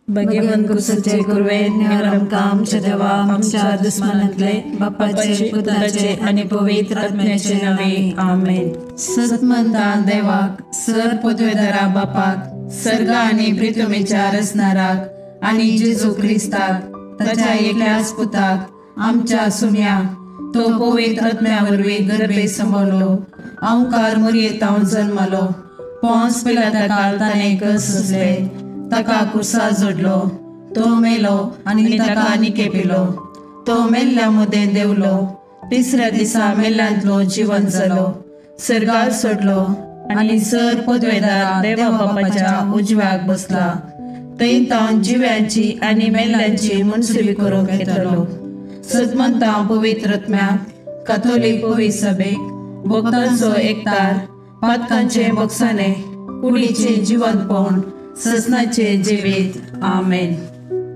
भगवंत कुसाचे कुरवेन आमकां आमच्या देवा आमच्या दुस्मानांतले बापाचे पुताचे आनी पवित्र आत्म्याचे नांवे आमेन. सतमंता देवाक सर पदवेदारा बापाक सर्गा आनी प्रितुमेच्या रचणाराक आनी जेजू क्रिस्ताक ताच्या एकल्याच पुताक आमच्या सुम्या तो पवित्र आत्म्या वरवीं गर्भे समवलो अंकार मुरयेतावन जल्मलो पोंस पिलाता काल ताणें कस सोंसले ताका कुर्सा जोडलो तो मेलो आनी ताका निकेपिलो तो मेल्ल्या मदें देंवलो तिसऱ्या दिसा मेल्ल्यांतलो जिवन जालो सर्गार सोडलो आनी सर पदवेदार देवा बापाच्या उजव्याक बसला थंय तावन जिव्यांची आनी मेल्ल्यांची मनसुबी करूंक येतलो. सदमंता पवित्र आत्म्याक काथोलीक पवित्र सभेक भक्तांचो एकतार पातकांचे बोगसाणे कुडीचें जिवंतपण ससनाचे जिवीत आमेन.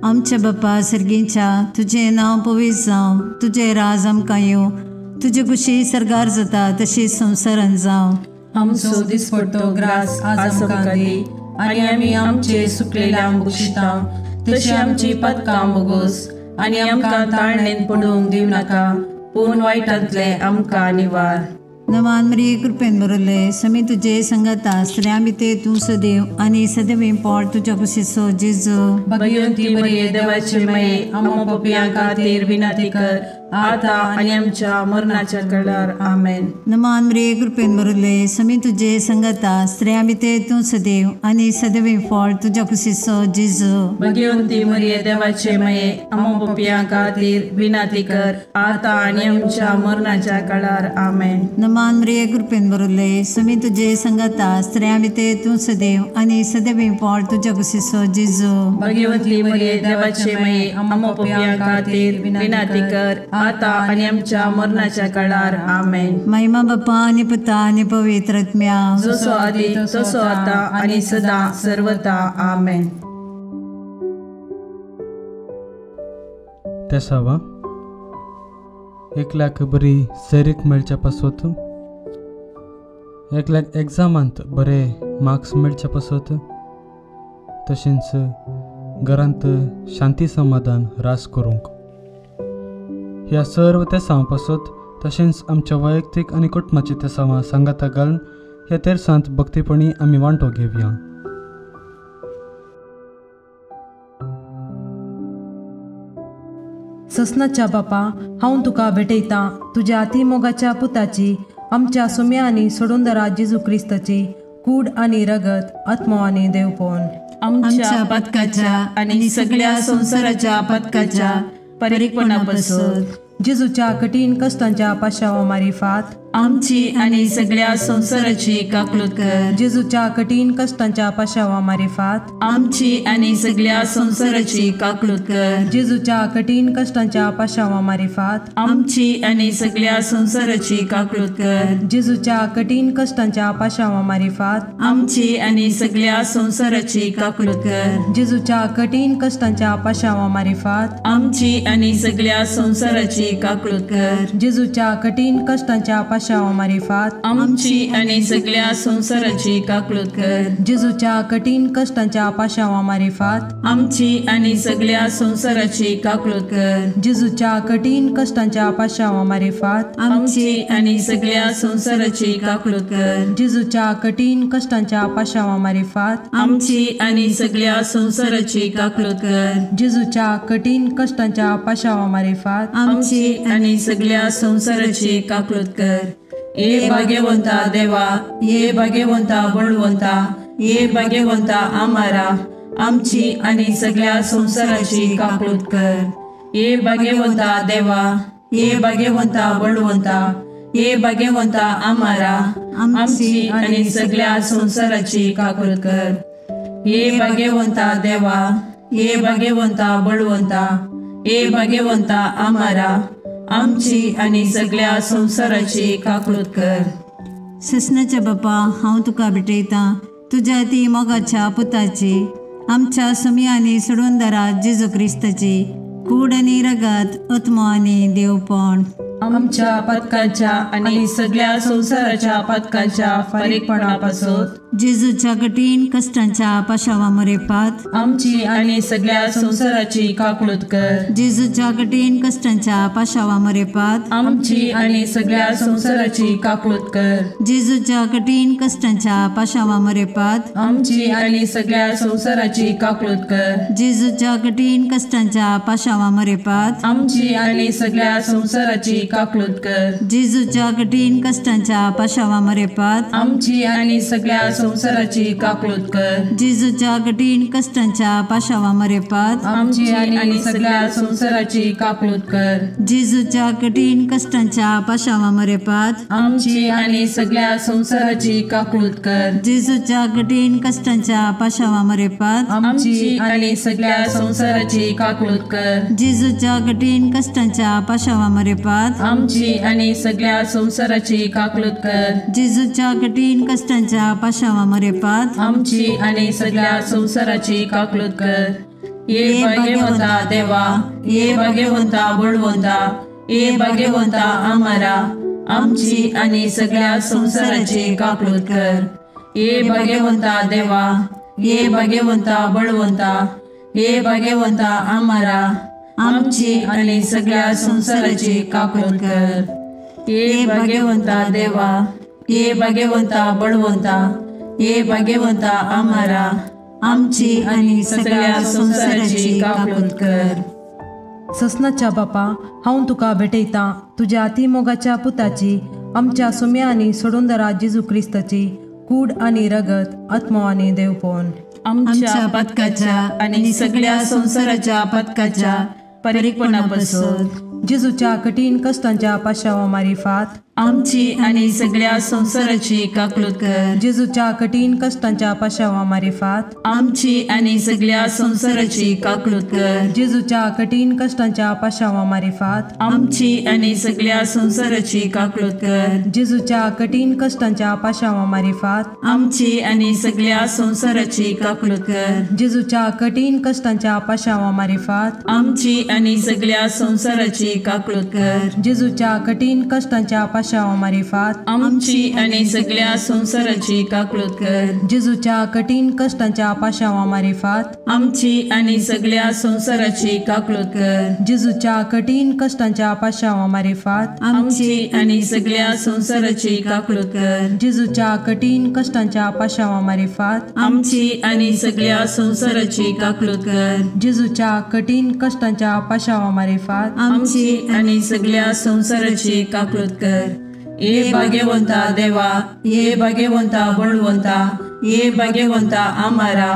आमच्या बापा सर्गीच्या तुजें नांव पवित्र जावं, तुजें राज आमकां येवं, तुजे कुशी सर्गार जाता तशी संवसारान जावं. आमचो दिसपडतो ग्रास आज आमकां दी आनी आमी आमचे सुकलेल्या बक्षिता तशी आमची पातकां बोगोस आनी आमकां ताळणेन पडूंक दिवं नाका पूण वायटांतले आमकां निवार. नवान मरिये कृपेन भरले समी तुजे संगता स्त्रियां भितर तूं सदैव आनी सदैव पोट तुज्या कुशीचो जेजू. भगवंती मरिये देवाचे माये आमकां पापयां खातीर विनंती कर आतां आनी आमच्या मरणाच्या वेळार आमेन. नमान मरिये कृपेन भरले समी तुजे संगता स्त्रियां भितर तूं सदैव आनी सदैव पोट तुज्या कुशीचो जेजू. भगवंती मरिये देवाचे माये आमकां पापयां खातीर विनंती कर आतां आनी आमच्या मरणाच्या वेळार आमेन. नमान मरिये कृपेन भरले समी तुजे संगता स्त्रियां भितर तूं सदैव आनी सदैव पोट तुज्या कुशीचो जेजू. भगवंती मरिये देवाचे माये आमकां पापयां खातीर विनंती कर आतां आनी आमच्या मरणाच्या काळार आमेन. महिमा बापा आनी पुता आनी पवित्र आत्म्या जसो आदी तसो आतां आनी सदां सर्वता आमेन. तेसावा एकल्याक बरी सैरीक मेळच्या पासत, एकल्याक एग्जामांत बरे मार्क्स मेळच्या पासत, तशेंच घरांत शांती समाधान रास करूंक ह्या सर्व तेसांव पासत तशेंच आमच्या वैयक्तीक आनी कुटुंबाची तेसांवां सांगाता घालून ह्या तेरसांत भक्तीपणी आमी वांटो घेवया. ससनाच्या बापा हांव तुका भेटयतां तुज्या अतिमोगाच्या पुताची आमच्या सुम्या आनी सोडूनदारा जेजू क्रिस्ताची कूड आनी रगत आत्मो आनी देवपण आमच्या पथकाच्या आनी सगळ्या संवसाराच्या पथकाच्या परीकपणा पासून जेजूच्या कठीण कश्टांच्या पाशावा मारिफात आमची आनी सगळ्या संवसाराची काकलूत कर. जेजूच्या कठीण कश्टांच्या पाशावा मारिफात आमची आनी सगळ्या संवसाराची काकलूत कर. जेजूच्या कठीण कश्टांच्या पाशावा मारिफात आमची आनी सगळ्या संवसाराची काकलूत कर. जेजूच्या कठीण कश्टांच्या पाशावा मारिफात आमची आनी सगळ्या संवसाराची काकलूत कर. जेजूच्या कठीण कश्टांच्या पाशावा मारिफात आमची आनी सगळ्या संवसाराची काकलूत कर. जेजूच्या कठीण कश्टांच्या पाशावा मारिफात आमची आनी सगळ्या संवसाराची काकलूत कर. जेजूच्या कठीण कश्टांच्या पाशावा मारिफात आमची आनी सगळ्या संवसाराची काकलूत कर. जेजूच्या कठीण कश्टांच्या पाशावा मारिफात आमची आनी सगळ्या संवसाराची काकलूत कर. जेजूच्या कठीण कश्टांच्या पाशावा मारिफात आमची आनी सगळ्या संवसाराची काकलूत कर. जेजूच्या कठीण कश्टांच्या पाशावा मारिफात आमची आनी सगळ्या संवसाराची काकलूत कर. ये भाग्यवंता देवा, ये भाग्यवंता बळवंता, ये भाग्यवंता आमारा आमची आनी सगळ्या संवसाराची काकलूत कर. ये भाग्यवंता देवा, ये भाग्यवंता बळवंता, ये भाग्यवंता आमारा आमची आनी सगळ्या संवसाराची काकलूत कर. ये भाग्यवंता देवा, ये भाग्यवंता बळवंता, ये भाग्यवंता आमारा आमची आनी सगळ्या संवसाराची काकळूत कर. ससनाच्या बापा हांव तुका भेटयतां तुज्या ती मोगाच्या पुताची आमच्या सुमी आनी सोडूनदारा जेजू क्रिस्ताची कूड आनी रगत आत्मो आनी देवपण आमच्या पातकांच्या आनी सगळ्या संवसाराच्या पातकांच्या फारीकपणापासून जेजूच्या कठीण कश्टांच्या पाशावा मरेपात आमची आनी सगळ्या संवसाराची काकळूत कर. जेजूच्या कठीण कश्टांच्या पाशावा मरेपात आमची आनी सगळ्या संवसाराची काकळूत कर. जेजूच्या कठीण कश्टांच्या पाशावा मरेपात आमची आनी सगळ्या संवसाराची काकळूत कर. जेजूच्या कठीण कश्टांच्या पाशावा मरेपात आमची आनी सगळ्या संवसाराची काकळूत कर. जेजूच्या कठीण कश्टांच्या पाशावा मरेपात आमची आनी सगळ्या संवसाराची काकळूत कर. जेजूच्या कठीण कश्टांच्या पाशावा मरेपात आमची आनी सगळ्या संवसाराची काकळूत कर. जेजूच्या कठीण कश्टांच्या पाशावा मरेपात आमची आनी सगळ्या संवसाराची काकळूत कर. जेजूच्या कठीण कश्टांच्या पाशावा मरेपात आमची आनी सगळ्या संवसाराची काकळूत कर. जेजूच्या कठीण कश्टांच्या पाशावा मरेपात आमची आनी सगळ्या संवसाराची काकळूत कर. जेजूच्या कठीण कश्टांच्या पाशावा मरेपात आमची आनी सगळ्या संवसाराची काकळूत कर. ये भाग्यवंता देवा, ये भाग्यवंता बळवंता, ये भाग्यवंता आमारा आमची आनी सगळ्या संवसाराची काकळूत कर. ये भाग्यवंता देवा, ये भाग्यवंता बळवंता, ये भाग्यवंता आमारा आमची आनी सगळ्या संवसाराची काकळूत कर. ये भाग्यवंता देवा, ये भाग्यवंता बळवंता, ये भाग्यवंता आमारा आमची आनी सगळ्या संवसाराची काकळूत कर. ससनाच्या बापा हांव तुका भेटयतां तुज्या अतिमोगाच्या पुताची आमच्या सुम्या आनी सोडूनदारा जेजू क्रिस्ताची कूड आनी रगत आत्मो आनी देवपण आमच्या पातकाच्या आनी सगळ्या संवसाराच्या पातकाच्या फारीकपणापासून जेजूच्या कठीण कश्टांच्या पाशावा मारिफात आमची आनी सगळ्या संवसाराची काकळूत कर. जेजूच्या कठीण कश्टांच्या पाशावा मारिफात आमची आनी सगळ्या संवसाराची काकळूत कर. जेजूच्या कठीण कश्टांच्या पाशावा मारिफात आमची आनी सगळ्या संवसाराची काकळूत कर. जेजूच्या कठीण कश्टांच्या पाशावा मारिफात आमची आनी सगळ्या संवसाराची काकळूत कर. जेजूच्या कठीण कश्टांच्या पाशावा मारिफात आमची आनी सगळ्या संवसाराची काकळूत कर. जेजूच्या कठीण कश्टांच्या पाशावा मारिफात आमची आनी सगळ्या संवसाराची काकळूत कर. जेजूच्या कठीण कश्टांच्या पाशावा मारिफात आमची आनी सगळ्या संवसाराची काकळूत कर. जेजूच्या कठीण कश्टांच्या पाशावा मारिफात आमची आनी सगळ्या संवसाराची काकळूत कर. जेजूच्या कठीण कश्टांच्या पाशावा मारिफात आमची आनी सगळ्या संवसाराची काकळूत कर. जेजूच्या कठीण कश्टांच्या पाशावा मारिफात आमची आनी सगळ्या संवसाराची काकळूत कर. ये भाग्यवंता देवा, ये भाग्यवंता बळवंता, ये भाग्यवंता आमारा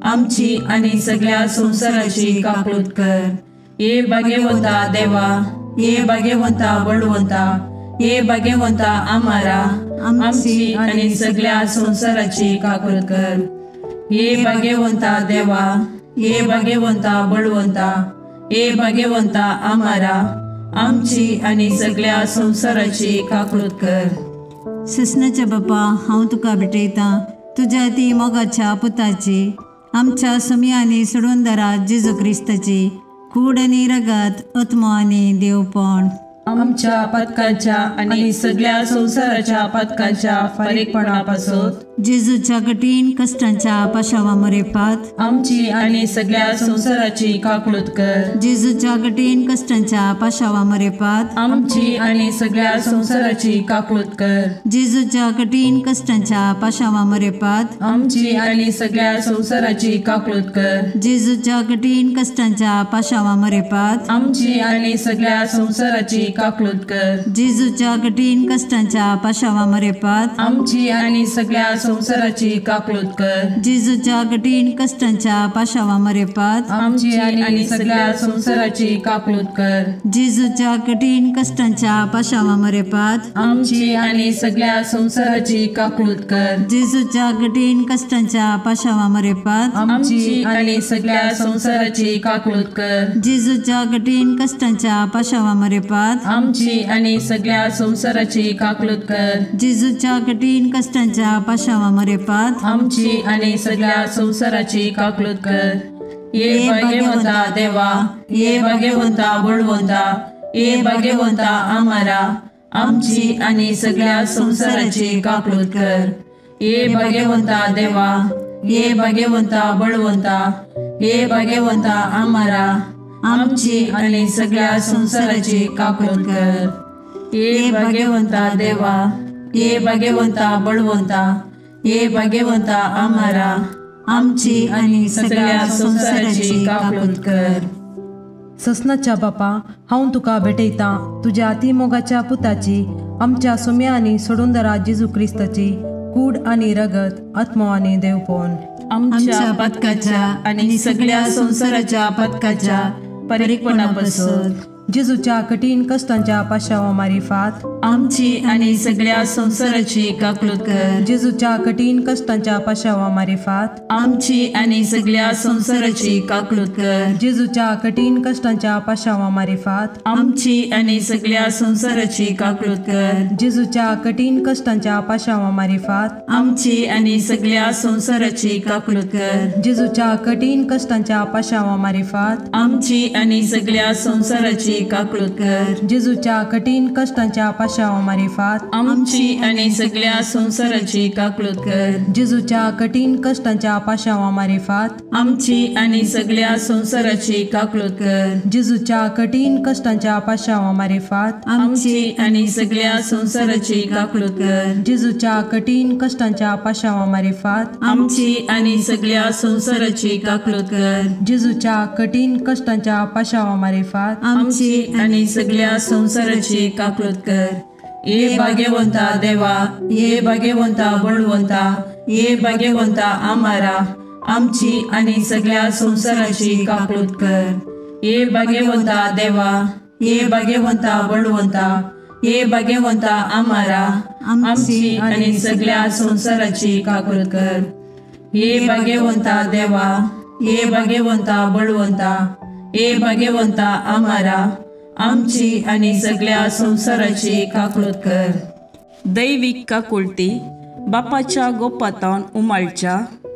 आमची आनी सगळ्या संवसाराची काकळूत कर. ये भाग्यवंता देवा, ये भाग्यवंता बळवंता, ये भाग्यवंता आमारा आमची आनी सगळ्या संवसाराची काकळूत कर. ये भाग्यवंता देवा, ये भाग्यवंता बळवंता, ये भाग्यवंता आमारा आमची आनी सगळ्या संवसाराची काकळूत कर. ससनाच्या बापा हांव तुका भेटयतां तुज्या ती मोगाच्या पुताची आमच्या सुमी आनी सोडूनदारा जेजू क्रिस्ताची कूड आनी रगत आत्मो आनी देवपण आमच्या पातकांच्या आनी सगळ्या संवसाराच्या पातकांच्या फारीकपणापासून जेजूच्या कठीण कश्टांच्या पाशावा मरेपात आमची आनी सगळ्या संवसाराची काकळूत कर. जेजूच्या कठीण कश्टांच्या पाशावा मरेपात आमची आनी सगळ्या संवसाराची काकळूत कर. जेजूच्या कठीण कश्टांच्या पाशावा मरेपात आमची आनी सगळ्या संवसाराची काकळूत कर. जेजूच्या कठीण कश्टांच्या पाशावा मरेपात आमची आनी सगळ्या संवसाराची काकळूत कर. जेजूच्या कठीण कश्टांच्या पाशावा मरेपात आमची आनी सगळ्या संवसाराची काकळूत कर। जेजूच्या कठीण कश्टांच्या पाशावा मरेपात आमची आनी सगळ्या संवसाराची काकळूत कर। जेजूच्या कठीण कश्टांच्या पाशावा मरेपात आमची आनी सगळ्या संवसाराची काकळूत कर। जेजूच्या कठीण कश्टांच्या पाशावा मरेपात आमची आनी सगळ्या संवसाराची काकळूत कर। जेजूच्या कठीण कश्टांच्या पाशावा मरेपात आमची आनी सगळ्या संवसाराची काकळूत कर। जेजूच्या कठीण कश्टांच्या पाशावा मरेपात आमची आनी सगळ्या संवसाराची काकळूत कर। ये भाग्यवंता देवा, ये भाग्यवंता बळवंता, ये भाग्यवंता आमारा, आमची आनी सगळ्या संवसाराची काकळूत कर। ये भाग्यवंता देवा, ये भाग्यवंता बळवंता, ये भाग्यवंता आमारा, आमची आनी सगळ्या संवसाराची काकळूत कर। ये भाग्यवंता देवा, ये भाग्यवंता बळवंता, ये भाग्यवंता आमारा, आमची आनी सगळ्या संवसाराची काकळूत कर। ससनाच्या बापा, हांव तुका भेटयतां तुज्या अतिमोगाच्या पुताची, आमच्या सुम्या आनी सोडूनदारा जेजू क्रिस्ताची कूड आनी रगत, आत्मो आनी देवपण आमच्या पथकाच्या आनी सगळ्या संवसाराच्या पथकाच्या परिपणापासून जेजूच्या कठीण कश्टांच्या पाशावा मारिफात आमची आनी सगळ्या संवसाराची काकळूत कर। जेजूच्या कठीण कश्टांच्या पाशावा मारिफात आमची आनी सगळ्या संवसाराची काकळूत कर। जेजूच्या कठीण कश्टांच्या पाशावा मारिफात आमची आनी सगळ्या संवसाराची काकळूत कर। जेजूच्या कठीण कश्टांच्या पाशावा मारिफात आमची आनी सगळ्या संवसाराची काकळूत कर। जेजूच्या कठीण कश्टांच्या पाशावा मारिफात आमची आनी सगळ्या संवसाराची काकळूत कर। जेजूच्या कठीण कश्टांच्या पाशावा मारिफात आमची आनी सगळ्या संवसाराची काकळूत कर। जेजूच्या कठीण कश्टांच्या पाशावा मारिफात आमची आनी सगळ्या संवसाराची काकळूत कर। जेजूच्या कठीण कश्टांच्या पाशावा मारिफात आमची आनी सगळ्या संवसाराची काकळूत कर। जेजूच्या कठीण कश्टांच्या पाशावा मारिफात आमची आनी सगळ्या संवसाराची काकळूत कर। जेजूच्या कठीण कश्टांच्या पाशावा मारिफात आमची आनी सगळ्या संवसाराची काकळूत कर। ये भाग्यवंता देवा, ये भाग्यवंता बळवंता, ये भाग्यवंता आमारा, आमची आनी सगळ्या संवसाराची काकळूत कर। ये भाग्यवंता देवा, ये भाग्यवंता बळवंता, ये भाग्यवंता आमारा, आमची आनी सगळ्या संवसाराची काकळूत कर। ये भाग्यवंता देवा, ये भाग्यवंता बळवंता, ये भाग्यवंता आमारा, आमची आनी सगळ्या संवसाराची काकळूत कर। दैवीक काकुळटी बापाच्या गोपातान उमाळच्या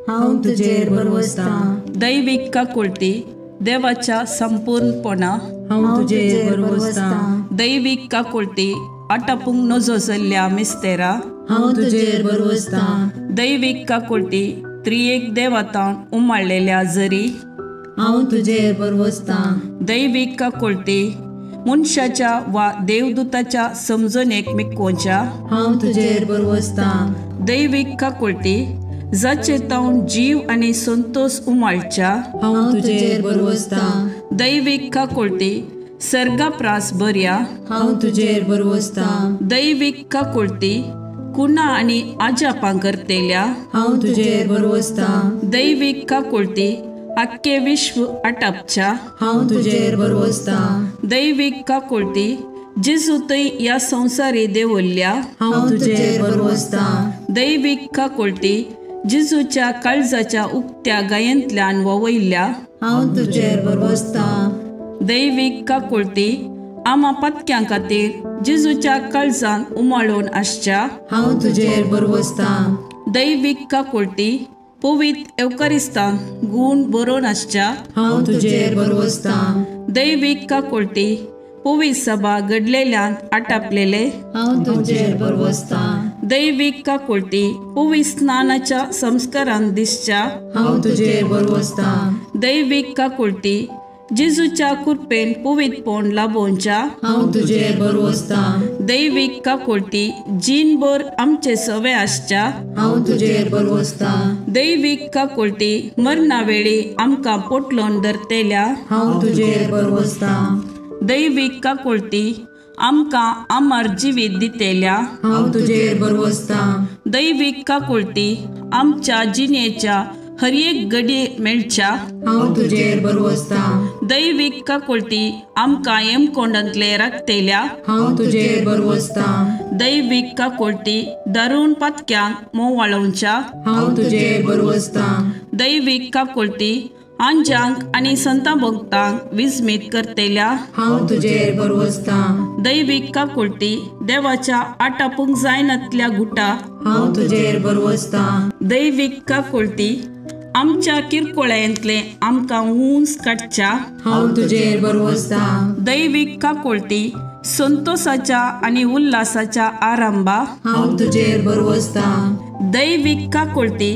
हांव तुजेर भरवसतां। दैवीक काकुळटी देवाच्या संपूर्णपणा हांव तुजेर भरवसतां। दैवीक काकुळटी आटापूंक नजो जाल्ल्या मिस्तेरा हांव तुजेर भरवसतां। दैवीक काकुळटी त्रियेक देवातान उमाळलेल्या जरी हांव तुजेर भरवसतां। दैवीक काकुळटी मनशाच्या वा देवदूताच्या समजणेक मिकोवच्या हांव तुजेर भरवसतां। दैवीक काकुळटी जाचे तावन जीव आनी संतोष उमाळच्या हांव तुजेर भरवसतां। दैवीक काकुळटी सर्गाप्रास बऱ्या हांव तुजेर भरवसतां। दैवीक काकुळटी कुणा आनी आजापां करतेल्या हांव तुजेर भरवसतां। दैवीक काकुळटी आख्खे विश्व आटापच्या हांव तुजेर भरवसतां। दैवीक काकुळटी जेजू थंय ह्या संवसारी देवल्ल्या हांव तुजेर भरवसतां। दैवीक काकुळटी जेजूच्या काळजाच्या उक्त्या गायेंतल्यान ववयल्ल्या हांव तुजेर भरवसतां। दैवीक काकुळटी आमा पत्क्यां खातीर जेजूच्या काळजान उमाळून आसच्या हांव तुजेर भरवसतां। दैवीक काकुळटी पवित्र एवकारिस्तान गूण बरोवन आसच्या हांव तुजेर भरवसतां। दैवीक काकुळटी पवित्र सभा घडलेल्यान आटापलेले हांव तुजेर भरवसतां। दैवीक काकुळटी पवित्र स्नानाच्या संस्कारान दिसच्या हांव तुजेर भरवसतां। दैवीक काकुळटी जेजूच्या कृपेन पवित्रपण लाभोवच्या हांव तुजेर भरवसतां। दैवीक काकुळटी जीणभर आमचे सवे आसच्या हांव तुजेर भरवसतां। दैवीक काकुळटी मरणा वेळी आमकां पोटलोन धरतेल्या हांव तुजेर भरवसतां। दैवीक काकुळटी आमकां अमर जिवीत दितेल्या हांव तुजेर भरवसतां। दैवीक काकुळटी आमच्या जिणेच्या हर एक घडये मेळच्या हांव तुजेर भरवसतां। दैवीक काकुळटी आमकां येमकोंडांतले राखतेल्या हांव तुजेर भरवसतां। दैवीक काकुळटी दारुण पातक्यांक मोवाळोवच्या हांव तुजेर भरवसतां। दैवीक काकुळटी आंजांक आनी संता भक्तांक विस्मीत करतेल्या हांव तुजेर भरवसतां। दैवीक काकुळटी देवाच्या आटापूंक जायनातल्या गुटा हांव तुजेर भरवसतां। दैवीक काकुळटी आमच्या किरकोळ्यांतले आमकां उंच काडच्या हांव तुजेर भरवसतां। दैवीक काकुळटी संतोषाच्या आनी उल्हासाच्या आरंभा हांव तुजेर भरवसतां। दैवीक काकुळटी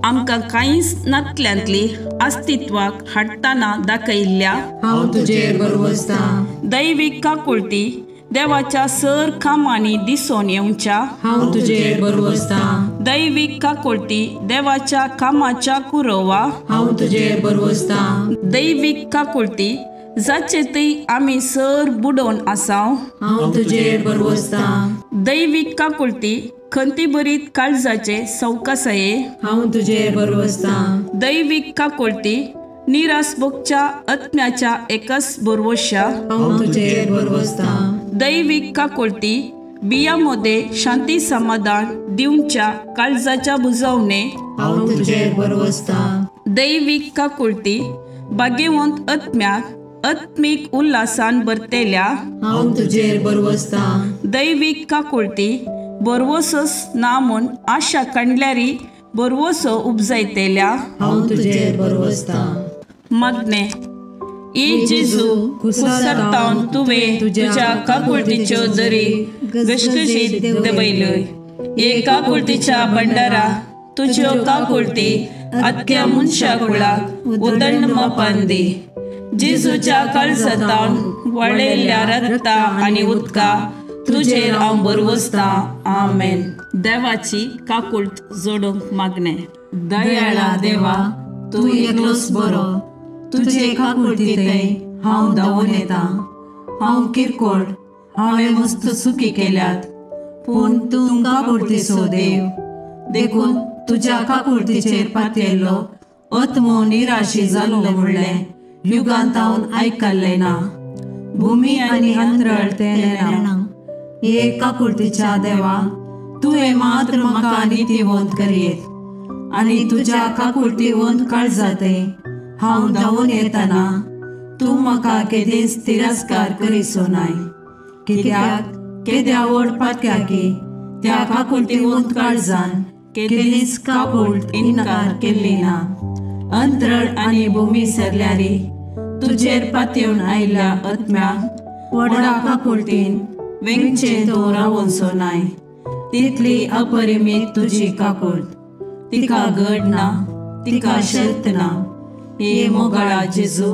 आमकां कांयच नातल्यांतली अस्तित्वाक हाडटना दाखयल्ल्या हांव तुजेर भरवसतां। दैवीक काकुळटी देवाच्या सर कामांनी दिसून येवच्या हांव तुजेर भरवसतां। दैवीक काकुळटी देवाच्या कामाच्या कुरवा हांव तुजेर भरवसतां। दैवीक काकुळटी जाचे थंय आमी सर बुडोवन आसाव हांव तुजेर भरवसतां। दैवीक काकुळटी खंतीभरीत काळजाचे सवकासाये हांव तुजेर भरवसतां। दैवीक काकुळटी निराश भोगच्या आत्म्याच्या एकच भरवश्या हांव तुजेर भरवसतां। दैवीक काकुळटी बिया मध्ये शांती समाधान दिवच्या काळजाच्या बुजवणे हांव तुजेर भरवसतां। दैवीक काकुळटी भाग्यवंत आत्म्याक आत्मीक उल्हासान भरतेल्या हांव तुजेर भरवसतां। दैवीक काकुळटी भरवसोच ना म्हूण आशा काडल्यारी भरवसो उपजायतेल्या हांव तुजेर भरवसतां। मागणें ए जेजू, कुसरतावन तुवें तुज्या काकुळटीच्यो दरी घसघशीत देंवयल्यो। हे काकुळटीच्या भंडारा तुज्यो काकुळटी आख्या मनशा कुळाक उदंड मापान दी। जेजूच्या काळजांतावन वळयल्ल्या रक्ता आनी उदका तुजेर हांव भरवसतां। आमेन। देवाची काकुळट जोडूंक मागणें। दयाळा देवा, तूं एकलोच बरो, तुजे काकुळटींतय हांव धांवून येता। हांव किरकोळ, हांवें मस्त चुकी केल्यात, पूण तूं काकुळटीचो देव, देखून तुज्या काकुळटीचेर पातयेल्लो आत्मो निराशी जाल्लो म्हणलें युगांत हांव आयकल्लें ना। भुमी आनी अंतरळ तें नेणा। हे काकुळटीच्या देवा, तुवें मात्र म्हाका नितीवंत करयेत आनी तुज्या काकुळटीवंत काळजांतय हांव धांवून येतना तूं म्हाका केदींच तिरस्कार करिसो नाय। कित्याक केद्या व्हड पातक्याकी त्या काकुळटीवंत काळजान केदींच काकुळट इन्कार केल्ली ना। अंतरळ आनी भुमी सरल्यारी तुजेर पातयेवन आयिल्ल्या आत्म्याक व्हडा काकुळटीन वेंगचें तूं रावोनसो नाय। तितली अपरिमीत तुजी काकुळट, तिका गड ना, तिका शर्त ना। हे मोगाळा जेजू,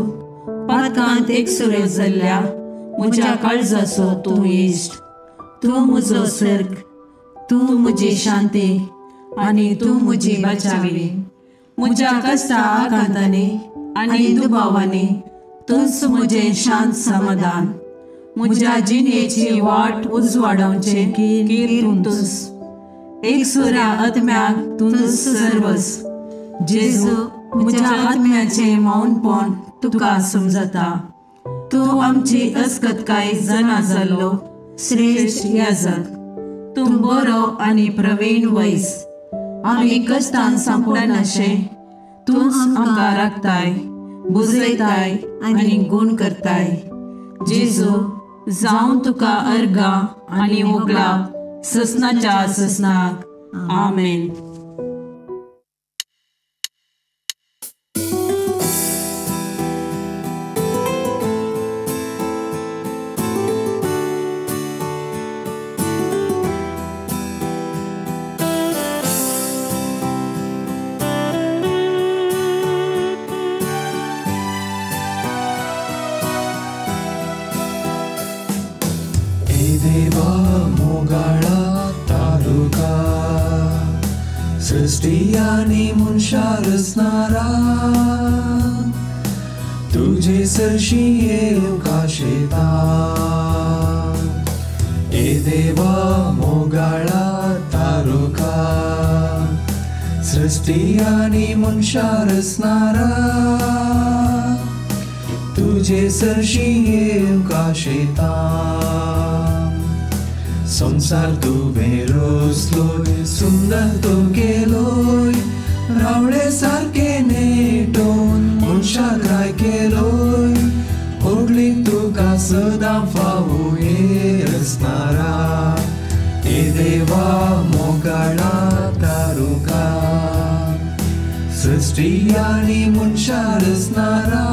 पातकांत एकसुरो जाल्ल्या म्हज्या काळजाचो तूं इश्ट, तूं म्हजो सर्ग, तूं म्हजी शांती आनी तूं म्हजी बचावी। म्हज्या कश्टा आकांतांनी आनी दुबावांनी तूंच म्हजें शांत समाधान। म्हज्या जिणेची वाट उजवाडावचें कीर तूंच, एकसुऱ्या आत्म्याक तूंच सर्वस। जेजू, म्हज्या आत्म्याचें मौनपण तुका समजता। तूं आमची अस्कतकाय जाणा जाल्लो श्रेश्ठ याजक, तूं बरो आनी प्रवीण वैस। आमी कश्टान सांपडनाशें तूंच आमकां राखताय, बुजयताय आनी गूण करताय। जेजू, जावं तुका अर्गां आनी वगळाप ससनाच्या ससनाक। आमेन। देवा मोगाळा तालुका सृष्टी आनी मनशा रचणारा तुजे सरशी येवंक आशेता। सृश्टी आनी मनशां रचणारा तुजे सरशी येवंक आशेता. संवसार तुवें रचलोय सुंदर तो केलोय रावळे सारके नेटोवन मनशाक राय केलोय होगली तुका सदां फावो हे रचणारा हे देवा मोगाळा तारुका. सृश्टी आनी मनशां रचणारा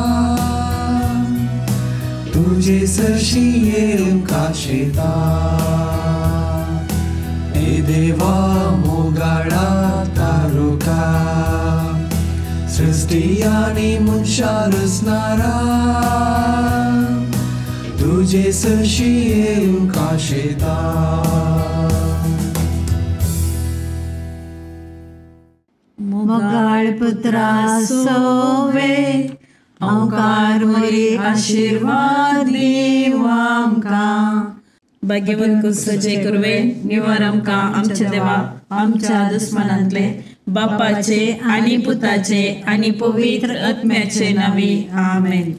तुजे सरशी येवंक आशेता. हे देवा मोगाळा तारुका सृश्टी आनी मनशां रचणारा तुजे सरशी येवंक आशेता. मोगाळ पुत्रा सोवे ओंकार मोरी आशिर्वाद दीव आमकां. भाग्यवंत कुसचे कुरवे निवार आमकां आमच्या देवा आमच्या दुस्मनांतले बापाचे आनी पुताचे आनी पवित्र आत्म्याचे नांवी आमेन.